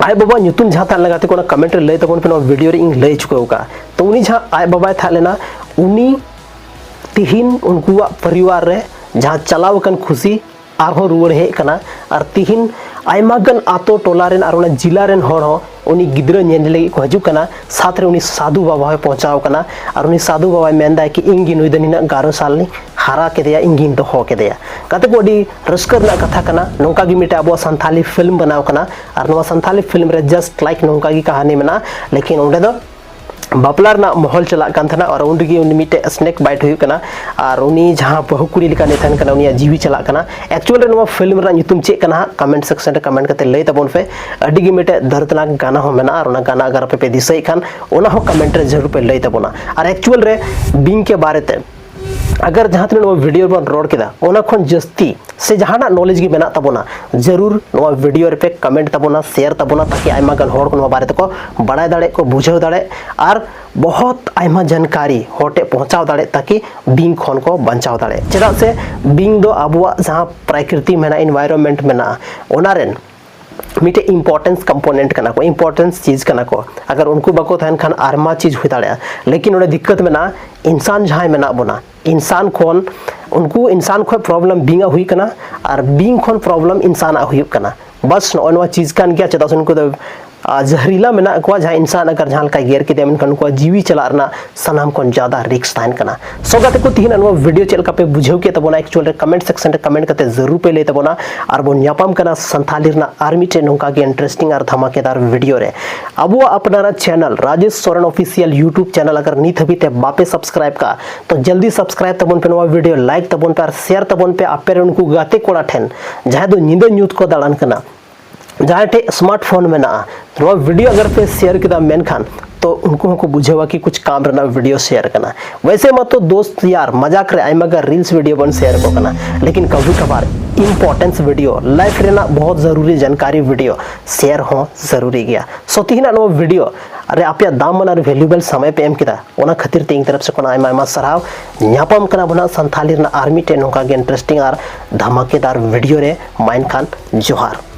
ᱟᱡ ᱵᱟᱵᱟᱣᱟᱜ ᱧᱩᱛᱩᱢ ᱡᱟᱦᱟᱸ ᱛᱟᱦᱮᱸ ᱞᱮᱱᱟ, ᱜᱟᱛᱮ ᱠᱚ, ᱚᱱᱟ ᱠᱚᱢᱮᱱᱴ ᱨᱮ ᱞᱟᱹᱭ ᱛᱟᱵᱚᱱ ᱯᱮ, ᱱᱚᱣᱟ ᱵᱷᱤᱰᱤᱭᱳ ᱨᱮ ᱤᱧ ᱞᱟᱹᱭ ᱦᱚᱪᱚ ᱟᱠᱟᱫ᱾ ᱛᱚ ᱩᱱᱤ ᱡᱟᱦᱟᱸ ᱟᱡ ᱵᱟᱵᱟᱭ ᱛᱟᱦᱮᱸ ᱞᱮᱱᱟ, ᱩᱱᱤ ᱛᱤᱦᱤᱧ ᱩᱱᱠᱩᱣᱟᱜ ᱯᱚᱨᱤᱵᱟᱨ ᱨᱮ ᱡᱟᱦᱟᱸ ᱪᱟᱞᱟᱣ ᱟᱠᱟᱱ ᱠᱷᱩᱥᱤ ᱟᱨᱦᱚᱸ ᱨᱩᱣᱟᱹᱲ ᱦᱮᱡ ᱠᱟᱱᱟ᱾ ᱟᱨ ᱛᱤᱦᱤᱧ ᱟᱭᱢᱟ ᱜᱟᱱ ᱟᱛᱳ ᱴᱚᱞᱟ ᱨᱮᱱ ᱟᱨ ᱚᱱᱟ ᱡᱤᱞᱟ ᱨᱮᱱ ᱦᱚᱲ ᱦᱚᱸ ᱩᱱᱤ ᱜᱤᱫᱽᱨᱟᱹ ᱧᱮᱞ ᱞᱟᱹᱜᱤᱫ ᱠᱚ ᱦᱤᱡᱩᱜ ᱠᱟᱱᱟ᱾ ᱥᱟᱛ ᱨᱮ ᱩᱱᱤ ᱥᱟᱫᱷᱩ ᱵᱟᱵᱟ ᱦᱚᱸᱭ ᱯᱳᱸᱪᱷᱟᱣ ᱠᱟᱱᱟ᱾ ᱟᱨ ᱩᱱᱤ ᱥᱟᱫᱷᱩ ᱵᱟᱵᱟᱭ ᱢᱮᱱᱫᱟᱭ ᱠᱤ, "ᱤᱧ ᱜᱮ ᱱᱩᱭ ᱫᱚ ᱱᱤᱱᱟᱹᱜ ᱜᱟᱨᱚ ᱥᱟᱞ ᱞᱤᱧ ᱦᱟᱨᱟ ᱠᱮᱫᱮᱭᱟ, ᱤᱧ ᱜᱤᱧ ᱫᱚᱦᱚ ᱠᱮᱫᱮᱭᱟ᱾" ᱜᱟᱛᱮ ᱠᱚ, ᱟᱹᱰᱤ ᱨᱟᱹᱥᱠᱟᱹ ᱨᱮᱱᱟᱜ ᱠᱟᱛᱷᱟ ᱠᱟᱱᱟ᱾ ᱱᱚᱝᱠᱟ ᱜᱮ ᱢᱤᱫᱴᱮᱡ ᱟᱵᱚᱣᱟᱜ ᱥᱟᱱᱛᱷᱟᱞᱤ ᱯᱷᱤᱞᱢ ᱵᱮᱱᱟᱣ ᱠᱟᱱᱟ, ᱟᱨ ᱱᱚᱣᱟ ᱥᱟᱱᱛᱷᱟᱞᱤ ᱯᱷᱤᱞᱢ ᱨᱮ ᱡᱟᱥᱴ ᱞᱟᱭᱤᱠ ᱱᱚᱝᱠᱟ ᱜᱮ ᱠᱟᱹᱦᱱᱤ ᱢᱮᱱᱟᱜᱼᱟ, ᱞᱮᱠᱤᱱ ᱚᱸᱰᱮ ᱫᱚ ᱵᱟᱯᱞᱟ ᱨᱮᱱᱟᱜ ᱢᱚᱦᱚᱞ ᱪᱟᱞᱟᱜ ᱠᱟᱱ ᱛᱟᱦᱮᱱᱟ ᱟᱨ ᱩᱱ ᱨᱮᱜᱮ ᱩᱱᱤ ᱢᱤᱫᱴᱮᱡ ᱥᱱᱮᱠ ᱵᱟᱭᱤᱴ ᱦᱩᱭᱩᱜ ᱠᱟᱱᱟ᱾ ᱟᱨ ᱩᱱᱤ ᱡᱟᱦᱟᱸ ᱵᱟᱹᱦᱩ ᱠᱩᱲᱤ ᱞᱮᱠᱟ ᱩᱱᱤ ᱛᱟᱦᱮᱱ ᱠᱟᱱᱟ, ᱩᱱᱤᱭᱟᱜ ᱡᱤᱣᱤ ᱪᱟᱞᱟᱜ ᱠᱟᱱᱟ᱾ ᱮᱠᱪᱩᱭᱟᱞ ᱨᱮ ᱱᱚᱣᱟ ᱯᱷᱤᱞᱢ ᱨᱮᱱᱟᱜ ᱧᱩᱛᱩᱢ ᱪᱮᱫ ᱠᱟᱱᱟ ᱦᱟᱸᱜ, ᱠᱚᱢᱮᱱᱴ ᱥᱮᱠᱥᱚᱱ ᱨᱮ ᱠᱚᱢᱮᱱᱴ ᱠᱟᱛᱮ ᱞᱟᱹᱭ ᱛᱟᱵᱚᱱ ᱯᱮ᱾ ᱟᱹᱰᱤ ᱜᱮ ᱢᱤᱫᱴᱮᱡ ᱫᱟᱨᱫᱽᱱᱟᱠ ᱜᱟᱱᱟ ᱦᱚᱸ ᱢᱮᱱᱟᱜᱼᱟ, ᱟᱨ ᱚᱱᱟ ᱜᱟᱱᱟ ᱟᱜᱟᱨ ᱟᱯᱮ ᱯᱮ ᱫᱤᱥᱟᱹᱭᱮᱫ ᱠᱷᱟᱱ, ᱚᱱᱟ ᱦᱚᱸ ᱠᱚᱢᱮᱱᱴ ᱨᱮ ᱡᱟᱹᱨᱩᱲ ᱯᱮ ᱞᱟᱹᱭ ᱛᱟᱵᱚᱱᱟ᱾ ᱟᱨ ᱮᱠᱪᱩᱭᱟᱞ ᱨᱮ ᱵᱤᱧ ᱠᱮ ᱵᱟᱨᱮ ᱛᱮ ᱟᱜᱟᱨ ᱡᱟᱦᱟᱸ ᱛᱤᱱᱟᱹᱜ ᱱᱚᱣᱟ ᱵᱷᱤᱰᱤᱭᱳ ᱨᱮᱵᱚᱱ ᱨᱚᱲ ᱠᱮᱫᱟ, ᱚᱱᱟ ᱠᱷᱚᱱ ᱡᱟᱹᱥᱛᱤ ᱥᱮ ᱡᱟᱦᱟᱱᱟᱜ ᱱᱚᱞᱮᱡᱽ ᱜᱮ ᱢᱮᱱᱟᱜ ᱛᱟᱵᱚᱱᱟ, ᱡᱟᱹᱨᱩᱲ ᱱᱚᱣᱟ ᱵᱷᱤᱰᱤᱭᱳ ᱨᱮᱯᱮ ᱠᱚᱢᱮᱱᱴ ᱛᱟᱵᱚᱱᱟ, ᱥᱮᱭᱟᱨ ᱛᱟᱵᱚᱱᱟ, ᱛᱟᱠᱤ ᱟᱭᱢᱟ ᱜᱟᱱ ᱦᱚᱲ ᱠᱚ ᱱᱚᱣᱟ ᱵᱟᱨᱮ ᱛᱮᱠᱚ ᱵᱟᱲᱟᱭ ᱫᱟᱲᱮᱭᱟᱜ, ᱠᱚ ᱵᱩᱡᱷᱟᱹᱣ ᱫᱟᱲᱮᱭᱟᱜ, ᱟᱨ ᱵᱚᱦᱚᱛ ᱟᱭᱢᱟ ᱡᱟᱱᱠᱟᱨᱤ ᱦᱚᱲ ᱴᱷᱮᱱ ᱯᱚᱦᱚᱸᱪᱟᱣ ᱫᱟᱲᱮᱭᱟᱜ, ᱛᱟᱠᱤ ᱵᱤᱧ ᱠᱷᱚᱱ ᱠᱚ ᱵᱟᱧᱪᱟᱣ ᱫᱟᱲᱮᱭᱟᱜ᱾ ᱪᱮᱫᱟᱜ ᱥᱮ ᱵᱤᱧ ᱫᱚ ᱟᱵᱚᱣᱟᱜ ᱡᱟᱦᱟᱸ ᱯᱨᱟᱠᱨᱤᱛᱤ ᱢᱮᱱᱟᱜᱼᱟ, ᱤᱱᱵᱷᱟᱭᱨᱚᱱᱢᱮᱱᱴ ᱢᱮᱱᱟᱜᱼᱟ, ᱚᱱᱟ ᱨᱮᱱ ᱢᱤᱫᱴᱮᱡ importance component ᱠᱟᱱᱟ ᱠᱚ, importance ᱪᱤᱡᱽ ᱠᱟᱱᱟ ᱠᱚ᱾ ᱟᱜᱟᱨ ᱩᱱᱠᱩ ᱵᱟᱠᱚ ᱛᱟᱦᱮᱱ ᱠᱷᱟᱱ ᱟᱨᱢᱟ ᱪᱤᱡᱽ ᱦᱩᱭ ᱫᱟᱲᱮᱭᱟᱜᱼᱟ, ᱞᱮᱠᱤᱱ ᱚᱸᱰᱮ ᱫᱤᱠᱠᱟᱛ ᱢᱮᱱᱟᱜᱼᱟ, ᱤᱱᱥᱟᱱ ᱡᱟᱦᱟᱸᱭ ᱢᱮᱱᱟᱜ ᱵᱚᱱᱟ, ᱤᱱᱥᱟᱱ ᱠᱷᱚᱱ, ᱩᱱᱠᱩ ᱤᱱᱥᱟᱱ ᱠᱷᱚᱱ problem ᱵᱤᱧ ᱟᱜ ᱦᱩᱭᱩᱜ ᱠᱟᱱᱟ ᱟᱨ ᱵᱤᱧ ᱠᱷᱚᱱ problem ᱤᱱᱥᱟᱱ ᱟᱜ ᱦᱩᱭᱩᱜ ᱠᱟᱱᱟ᱾ ᱵᱟᱥ ᱱᱚᱜᱼᱚᱭ ᱱᱚᱣᱟ ᱪᱤᱡᱽ ᱠᱟᱱ ᱜᱮᱭᱟ, ᱪᱮᱫᱟᱜ ᱥᱮ ᱩᱱᱠᱩ ᱫᱚ ᱟᱨ ᱡᱟᱦᱟᱸ ᱨᱤᱞᱟ ᱢᱮᱱᱟᱜ ᱠᱚᱣᱟ, ᱡᱟᱦᱟᱸ ᱤᱱᱥᱟᱱ ᱟᱜᱟᱨ ᱡᱟᱦᱟᱸ ᱞᱮᱠᱟᱭ ᱜᱮᱨ ᱠᱮᱫᱮᱭᱟ, ᱢᱮᱱᱠᱷᱟᱱ ᱩᱱᱠᱩᱣᱟᱜ ᱡᱤᱣᱤ ᱪᱟᱞᱟᱜ ᱨᱮᱱᱟᱜ ᱥᱟᱱᱟᱢ ᱠᱷᱚᱱ ᱡᱟᱫᱟ risk ᱛᱟᱦᱮᱱ ᱠᱟᱱᱟ᱾ So ᱜᱟᱛᱮ ᱠᱚ, ᱛᱤᱦᱤᱧ ᱱᱚᱣᱟ video ᱪᱮᱫ ᱞᱮᱠᱟ ᱯᱮ ᱵᱩᱡᱷᱟᱹᱣ ᱠᱮᱫ ᱛᱟᱵᱚᱱᱟ, actual ᱨᱮ comment section ᱨᱮ comment ᱠᱟᱛᱮ ᱡᱟᱹᱨᱩᱲ ᱯᱮ ᱞᱟᱹᱭ ᱛᱟᱵᱚᱱᱟ᱾ ᱟᱨ ᱵᱚᱱ ᱧᱟᱯᱟᱢ ᱠᱟᱱᱟ ᱥᱟᱱᱛᱷᱟᱞᱤ ᱨᱮᱱᱟᱜ ᱟᱨ ᱢᱤᱫᱴᱮᱱ ᱱᱚᱝᱠᱟ ᱜᱮ interesting ᱟᱨ ᱫᱷᱟᱢᱟᱠᱮᱫᱟᱨ video ᱨᱮ᱾ ᱟᱵᱚᱣᱟᱜ ᱟᱯᱱᱟᱨᱟᱜ channel Rajesh Soren official YouTube channel ᱟᱜᱟᱨ ᱱᱤᱛ ᱦᱟᱹᱵᱤᱡ ᱛᱮ ᱵᱟᱯᱮ subscribe ᱠᱟᱜᱼᱟ, ᱛᱚ ᱡᱚᱞᱫᱤ subscribe ᱛᱟᱵᱚᱱ ᱯᱮ, ᱱᱚᱣᱟ video like ᱛᱟᱵᱚᱱ ᱯᱮ ᱟᱨ share ᱛᱟᱵᱚᱱ ᱯᱮ ᱟᱯᱮ ᱨᱮᱱ ᱩᱱᱠᱩ ᱜᱟᱛᱮ ᱠᱚᱲᱟ ᱴᱷᱮᱱ, ᱡᱟᱦᱟᱸᱭ ᱫᱚ ᱧᱤᱫᱟᱹ ᱧᱩᱛ ᱠᱚ ᱫᱟᱬᱟᱱ ᱠᱟᱱᱟ᱾ ᱡᱟᱦᱟᱸᱭ ᱴᱷᱮᱡ smartphone ᱢᱮᱱᱟᱜᱼᱟ, ᱱᱚᱣᱟ video ᱟᱜᱟᱨ ᱯᱮ share ᱠᱮᱫᱟ, ᱢᱮᱱᱠᱷᱟᱱ ᱛᱚ ᱩᱱᱠᱩ ᱦᱚᱸᱠᱚ ᱵᱩᱡᱷᱟᱹᱣᱟ ᱠᱤ ᱠᱩᱪ ᱠᱟᱢ ᱨᱮᱱᱟᱜ video share ᱠᱟᱱᱟ᱾ ᱣᱮᱥᱮ ᱢᱟ ᱛᱚ ᱫᱳᱥᱛ ᱭᱟᱨ ᱢᱟᱡᱟᱠ ᱨᱮ ᱟᱭᱢᱟ ᱜᱟᱱ reels video ᱵᱚᱱ share ᱠᱚ ᱠᱟᱱᱟ, ᱞᱮᱠᱤᱱ ᱠᱟᱵᱷᱤ ᱠᱟᱵᱷᱟᱨ importance video, life ᱨᱮᱱᱟᱜ ᱵᱚᱦᱩᱛ ᱡᱟᱨᱩᱨᱤ ᱡᱟᱱᱠᱟᱨᱤ video share ᱦᱚᱸ ᱡᱟᱨᱩᱨᱤ ᱜᱮᱭᱟ᱾ So ᱛᱤᱦᱤᱧᱟᱜ ᱱᱚᱣᱟ video ᱨᱮ ᱟᱯᱮᱭᱟᱜ ᱫᱟᱢᱟᱱ ᱟᱨ valuable ᱥᱚᱢᱚᱭ ᱯᱮ ᱮᱢ ᱠᱮᱫᱟ, ᱚᱱᱟ ᱠᱷᱟᱹᱛᱤᱨ ᱛᱮ ᱤᱧ ᱛᱚᱨᱚᱯ ᱥᱮ ᱠᱷᱚᱱ ᱟᱭᱢᱟ ᱟᱭᱢᱟ ᱥᱟᱨᱦᱟᱣ᱾ ᱧᱟᱯᱟᱢ ᱠᱟᱱᱟ ᱵᱚᱱ ᱦᱟᱸᱜ ᱥᱟᱱᱛᱷᱟᱞᱤ ᱨᱮᱱᱟᱜ ᱟᱨ ᱢᱤᱫᱴᱮᱱ ᱱᱚᱝᱠᱟ ᱜᱮ interesting ᱟᱨ ᱫᱷᱟᱢᱟᱠᱮᱫᱟᱨ video ᱨᱮ᱾ ᱢᱟ ᱮᱱᱠᱷᱟᱱ ᱡᱚᱦᱟᱨ᱾